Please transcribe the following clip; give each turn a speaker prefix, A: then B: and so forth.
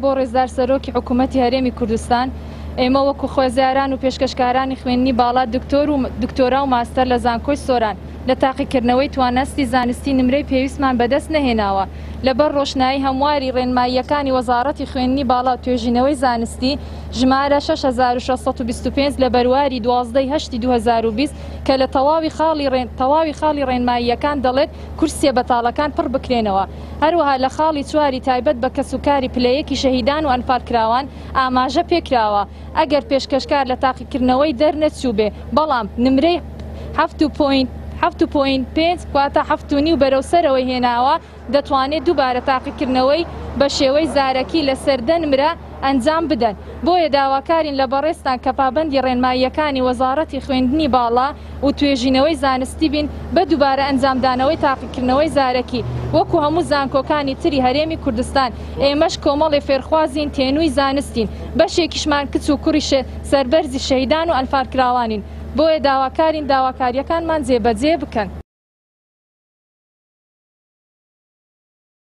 A: بۆ ڕێزدار سەرۆکی حکوومەتی هەرێمی کوردستان، ئێمە وەکو خوێزیاران و پێشکەشکارانی خوێندنی باڵا دکتۆر و دکتۆرا و ماستەر لە زانکۆی سۆران لە تاقیکردنەوەی توانستی زانستی نمرەی پێویستمان بەدەست نەهێناوە لەبەر ڕۆشنایی هەمواری ڕێنماییەکانی وەزاڕەتی خوێندنی باڵا و توێژینەوەی زانستی ژمارە 6625 لە بەرواری 12 ی هەشتی 2020 کە لە تەواوی خاڵی تەواوی خاڵی ڕێنماییەکان دەڵێت کورسیە بەتاڵەکان پڕ بکرێنەوە. هەروەها لە خاڵی چواری تایبەت بە کەسوکاری پلە یەکی شەهیدان و ئەنفالکراوان ئاماژە پێکراوە ئەگەر پێشکەشکار لە تاقیکردنەوەی دەرنەچووبێ بەڵام نمرەی حەفت و پۆینت حەفت و پۆینت پێنج واتە حەفت و نیو بەرەو سەرەوەی هێناوە دەتوانێت دووبارە تاقیکردنەوەی بە شێوەی زارەکی لەسەر دە نمرە ئەنجام بدەن. بۆیە داواکارین لە بەڕێزتان کە پابەندی ڕێنماییەکانی وەزاڕەتی خوێندنی باڵا و توێژینەوەی زانستی بین بە دووبارە ئەنجامدانەوەی تاقیکردنەوەی زارەکی وەکو هەموو زانکۆکانی تری هەرێمی کوردستان. ئێمەش کۆمەڵێ فێرخوازین تێنووی زانستین، بەشێکیشمان کچ و کوڕی سەربەرزی شەهیدان و ئەنفالکراوانین. بۆیە داواکارین داواکارییەکانمان جێبەجێ بکەن.